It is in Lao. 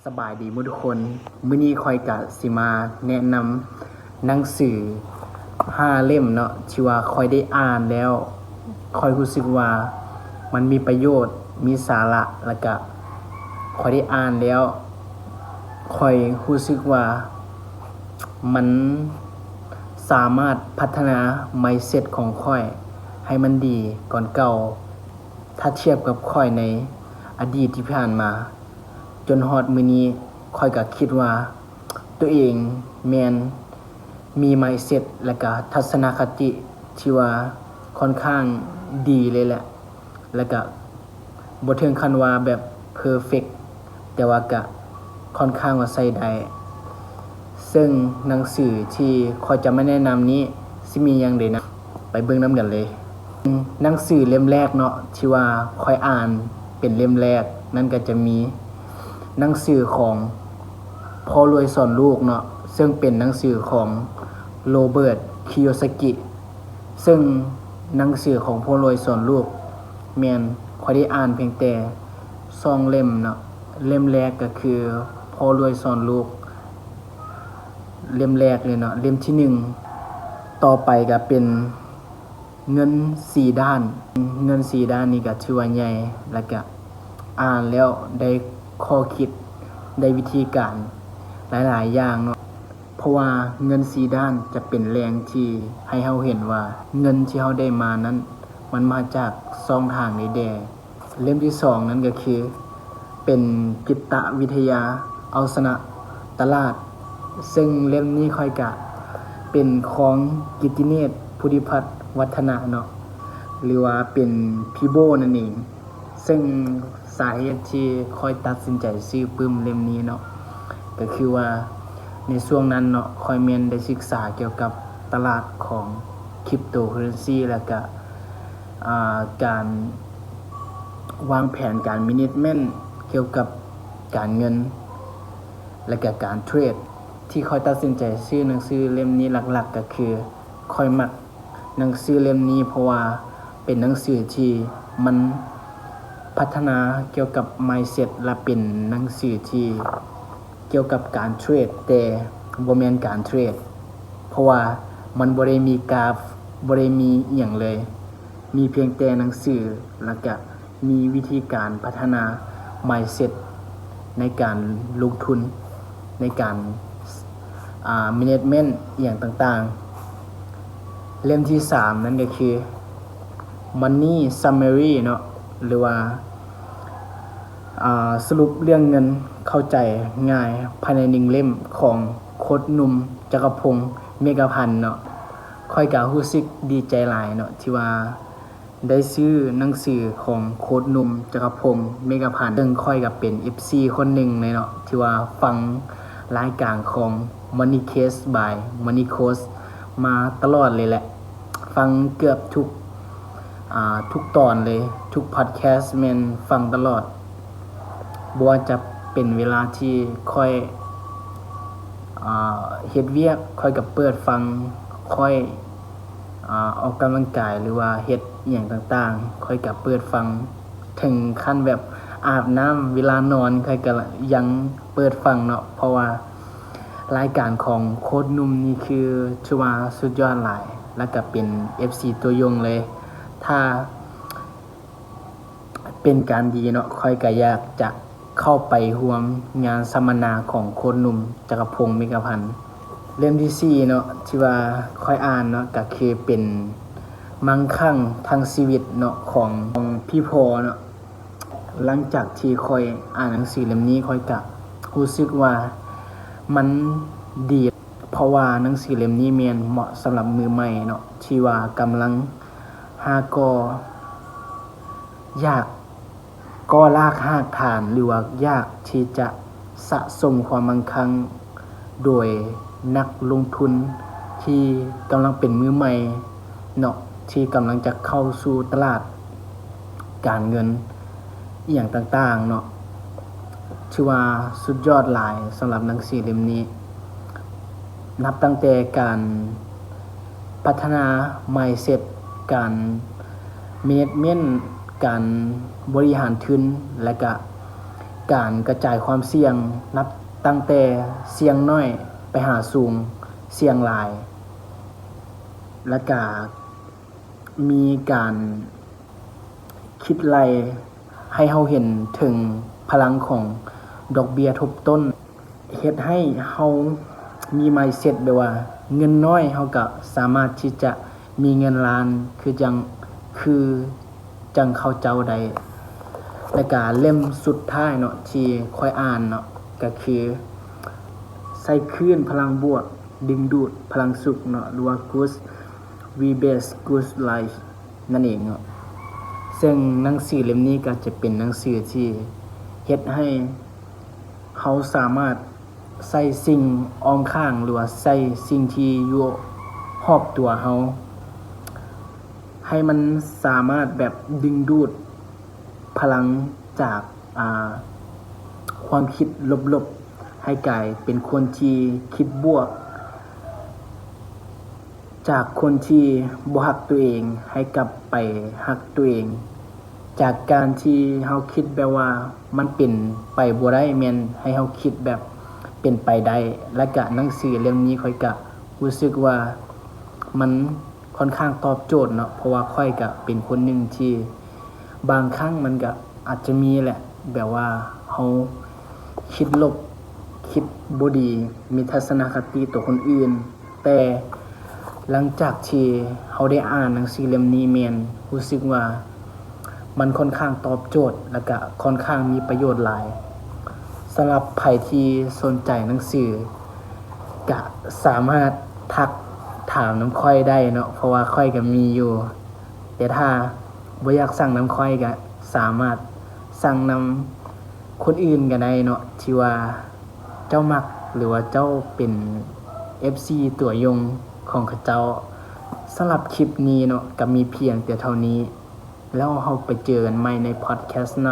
ສະບາຍດີໝົດທຸກຄົນ, ມື້ນີ້ຂ້ອຍກະຊິມາແນະນຳໜັງສືຫ້າເຫຼັ້ມເນາະ ທີ່ວ່າຂ້ອຍໄດ້ອ່ານແລ້ວ ຂ້ອຍຮູ້ສຶກວ່າມັນມີປະໂຫຍດ, ມີສາລະ, ແລ້ວກະຂ້ອຍໄດ້ອ່ານແລ້ວ ຂ້ອຍຮູ້ສຶກວ່າມັນສາມາດພັດທະນາ mindset ຂອງຂ້ອຍໃຫ້ມັນດີກ່ອນເກົ່າ ຖ້າທຽບກັບຂ້ອຍໃນອະດີດທີ່ຜ່ານມາ. ຈົນຮອດມື້ນີ້ ຂ້ອຍກະຄິດວ່າຕົວເອງແມ່ນມີ mindset ແລະກະທັດສະນະຄະຕິທີ່ວ່າຂ້ອນຂ້າງດີເລີຍແຫຼະ ແລະກະບໍ່ເຖິງຂັ້ນວ່າແບບ perfect ແຕ່ວ່າກະຂ້ອນຂ້າງວ່າໃຊ້ໄດ້. ເຊິ່ງໜັງສືທີ່ຂ້ອຍຈະມາແນະນຳນີ້ຊິມີຫຍັງເດນະ? ໄປເບິ່ງນຳກັນເລີຍ. ໜັງສືເຫຼັ້ມແລກເນາະ ທີ່ວ່າຂ້ອຍອ່ານເປັນເຫຼັ້ມແລກນັ້ນກະຈະມີໜັງສືຂອງພໍ່ລວຍສອນລູກເນາະ ເຊິ່ງເປັນໜັງສືຂອງ Robert Kiyosaki. ເຊິ່ງໜັງສືຂອງພໍ່ລວຍສອນລູກແມ່ນຂ້ອຍໄດ້ອ່ານພຽງແຕ່ສອງເຫຼັ້ມເນາະ. ເຫຼັ້ມແລກກະຄືພໍ່ລວຍສອນລູກ ເຫຼັ້ມແລກເລີຍເນາະ ເຫຼັ້ມທີໜຶ່ງ. ຕໍ່ໄປກະເປັນເງິນສີ່ດ້ານ. ເງິນສີ່ດ້ານນີ້ກະຖືວ່າໃຫຍ່ ແລະກະອ່ານແລ້ວໄດ້ຂໍ້ຄິດ ໄດ້ວິທີການຫຼາຍໆຢ່າງເນາະ ເພາະວ່າເງິນສີ່ດ້ານຈະເປັນແຫຼ່ງທີ່ໃຫ້ເຮົາເຫັນວ່າເງິນທີ່ເຮົາໄດ້ມານັ້ນ ມັນມາຈາກຊ່ອງທາງໃດແດ່. ເຫຼັ້ມທີສອງນັ້ນກະຄືເປັນກິດຕະວິທະຍາເອົາຊະນະຕະຫຼາດ ເຊິ່ງເຫຼັ້ມນີ້ຂ້ອຍກະເປັນຂອງກິດຕິເນດ ພຸດທິພັດ ວັດທະນະເນາະ ຫຼືວ່າເປັນພີ່ໂບ້ນັ້ນເອງ. ເຊິ່ງສາເຫດທີ່ຂ້ອຍຕັດສິນໃຈຊື້ປຶ້ມເຫຼັ້ມນີ້ເນາະ ກະຄືວ່າໃນຊ່ວງນັ້ນເນາະ ຂ້ອຍແມ່ນໄດ້ສຶກສາກ່ຽວກັບຕະຫຼາດຂອງ cryptocurrency ແລະກະ ອາ ການວາງແຜນການ management ກ່ຽວກັບການເງິນ ແລະກະການເທຣດ. ທີ່ຂ້ອຍຕັດສິນໃຈຊື້ໜັງສືເຫຼັ້ມນີ້ຫຼັກໆກະຄື ຂ້ອຍມັກໜັງສືເຫຼັ້ມນີ້ ເພາະວ່າເປັນໜັງສືທີ່ມັນພັດທະນາກ່ຽວກັບ mindset ແລະເປັນໜັງສືທີ່ກ່ຽວກັບການເທຣດ ແຕ່ບໍ່ແມ່ນການເທຣດ ເພາະວ່າມັນບໍ່ໄດ້ມີກາຟ ບໍ່ໄດ້ມີອີ່ຫຍັງເລີຍ. ມີພຽງແຕ່ໜັງສື ແລ້ວກະມີວິທີການພັດທະນາ mindset ໃນການລົງທຶນ ໃນການ ອາ management ອີ່ຫຍັງຕ່າງໆ. ເຫຼັ້ມທີສາມນັ້ນກະຄື Money Summary ເນາະ ຫຼືວ່າ ອາ ສະຫຼຸບເລື່ອງເງິນເຂົ້າໃຈງ່າຍພາຍໃນໜຶ່ງເຫຼັ້ມ ຂອງໂຄດໜຸ່ມ ຈັກກະພົງ ເມກະພັນ ເນາະ. ຂ້ອຍກະຮູ້ສຶກດີໃຈຫຼາຍເນາະ ທີ່ວ່າໄດ້ຊື້ໜັງສືຂອງໂຄດໜຸ່ມ ຈັກກະພົງ ເມກະພັນ ເຊິ່ງຂ້ອຍກະເປັນ ເອັຟຊີ ຄົນໜຶ່ງເລີຍເນາະ ທີ່ວ່າຟັງລາຍການຂອງ Money Case by Money Coach ມາຕະຫຼອດເລີຍແຫຼະ. ຟັງເກືອບທຸກ ອາ ທຸກຕອນເລີຍ ທຸກ podcast ແມ່ນຟັງຕະຫຼອດ. ບໍ່ວ່າຈະເປັນເວລາທີ່ຂ້ອຍ ອາ ເຮັດວຽກ ຂ້ອຍກະເປີດຟັງ, ຂ້ອຍ ອາ ອອກກຳລັງກາຍ ຫຼືວ່າເຮັດອີ່ຫຍັງຕ່າງໆ ຂ້ອຍກະເປີດຟັງ. ເຖິງຂັ້ນແບບອາບນ້ຳ ເວລານອນ ຂ້ອຍກະຍັງເປີດຟັງເນາະ ເພາະວ່າລາຍການຂອງໂຄດໜຸ່ມນີ້ຄືຖືວ່າສຸດຍອດຫຼາຍ ແລ້ວກະເປັນ ເອັຟຊີ ຕົວຢົງເລີຍ. ຖ້າ ເປັນການດີເນາະ ຂ້ອຍກະຢາກຈະເຂົ້າໄປຮ່ວມງານສຳມະນາຂອງໂຄດໜຸ່ມ ຈັກກະພົງ ເມກະພັນ. ເຫຼັ້ມທີສີ່ເນາະ ທີ່ວ່າຂ້ອຍອ່ານເນາະ ກະຄືເປັນມັ່ງຄັ່ງທັງຊີວິດເນາະ ຂອງ ຂອງ P Paul ເນາະ. ຫຼັງຈາກທີ່ຂ້ອຍອ່ານໜັງສືເຫຼັ້ມນີ້ ຂ້ອຍກະຮູ້ສຶກວ່າມັນດີ ເພາະວ່າໜັງສືເຫຼັ້ມນີ້ແມ່ນເໝາະສຳລັບມືໃໝ່ເນາະ ທີ່ວ່າກຳລັງຫາກໍ່ ຢາກກໍ່ລາກຮາກຖານ ຫຼືວ່າຢາກທີ່ຈະສະສົມຄວາມມັ່ງຄັ່ງ ໂດຍນັກລົງທຶນທີ່ກຳລັງເປັນມືໃໝ່ເນາະ ທີ່ກຳລັງຈະເຂົ້າສູ່ຕະຫຼາດການເງິນອີ່ຫຍັງຕ່າງໆເນາະ. ຖືວ່າສຸດຍອດຫຼາຍສຳລັບໜັງສືເຫຼັ້ມນີ້ ນັບຕັ້ງແຕ່ການພັດທະນາ mindset ການ management ການບໍລິຫານທຶນ ແລະກະ ການກະຈາຍຄວາມສ່ຽງ ນັບຕັ້ງແຕ່ສ່ຽງໜ້ອຍໄປຫາສູງ, ສ່ຽງຫຼາຍ ແລະກະມີການຄິດໄລ່ໃຫ້ເຮົາເຫັນເຖິງພະລັງຂອງດອກເບ້ຍທົບຕົ້ນ. ເຮັດໃຫ້ເຮົາມີ mindset ແບບວ່າເງິນນ້ອຍເຮົາກະສາມາດທີ່ຈະມີເງິນລ້ານ ຄືຈັ່ງ ຄືຈັ່ງເຂົາເຈົ້າໄດ້. ແລະກະເຫຼັ້ມສຸດທ້າຍເນາະ ທີ່ຂ້ອຍອ່ານເນາະ ກະຄືໃຊ້ຄື້ນພະລັງບວກ ດຶງດູດພະລັງສຸກເນາະ ຫຼືວ່າ Good Vibes Good Life ນັ້ນເອງເນາະ. ເຊິ່ງໜັງສືເຫຼັ້ມນີ້ກະຈະເປັນໜັງສືທີ່ເຮັດໃຫ້ ເຮົາສາມາດໃຊ້ສິ່ງອ້ອມຂ້າງ ຫຼືວ່າໃຊ້ສິ່ງທີ່ຢູ່ຮອບຕົວເຮົາ ໃຫ້ມັນສາມາດແບບດຶງດູດພະລັງຈາກ ອ່າ ຄວາມຄິດລົບໆ ໃຫ້ກາຍເປັນຄົນທີ່ຄິດບວກ. ຈາກຄົນທີ່ບໍ່ຮັກຕົວເອງ ໃຫ້ກັບໄປຮັກຕົວເອງ. ຈາກການທີ່ເຮົາຄິດແບບວ່າມັນເປັນໄປບໍ່ໄດ້ ແມ່ນໃຫ້ເຮົາຄິດແບບເປັນໄປໄດ້. ແລະກະໜັງສືເຫຼັ້ມນີ້ຂ້ອຍກະຮູ້ສຶກວ່າມັນຄ່ອນຂ້າງຕອບໂຈດເນາະ ເພາະວ່າຂ້ອຍກະເປັນຄົນໜຶ່ງທີ່ບາງຄັ້ງມັນກະອາດຈະມີແຫຼະ ແບບວ່າເຮົາຄິດລົບ ຄິດບໍ່ດີ ມີທັດສະນະຄະຕິຕໍ່ຄົນອື່ນ. ແຕ່ຫຼັງຈາກທີ່ເຮົາໄດ້ອ່ານໜັງສືເຫຼັ້ມນີ້ ແມ່ນຮູ້ສຶກວ່າມັນຄ່ອນຂ້າງຕອບໂຈດ ແລະກະຄ່ອນຂ້າງມີປະໂຫຍດຫຼາຍ. ສຳລັບໃຜທີ່ສົນໃຈໜັງສື ກະສາມາດທັກຖາມນຳຂ້ອຍໄດ້ເນາະ ເພາະວ່າຂ້ອຍກະມີຢູ່. ແຕ່ຖ້າບໍ່ຢາກສັ່ງນຳຂ້ອຍ ກະສາມາດສັ່ງນຳຄົນອື່ນກະໄດ້ເນາະ ທີ່ວ່າເຈົ້າມັກ ຫຼືວ່າເຈົ້າເປັນ ເອັຟຊີ ຕົວຍົງຂອງເຂົາເຈົ້າ. ສຳລັບຄລິບນີ້ເນາະ ກະມີພຽງແຕ່ເທົ່ານີ້ ແລ້ວເຮົາໄປເຈີກັນໃໝ່ໃນ podcast ໜ້າ.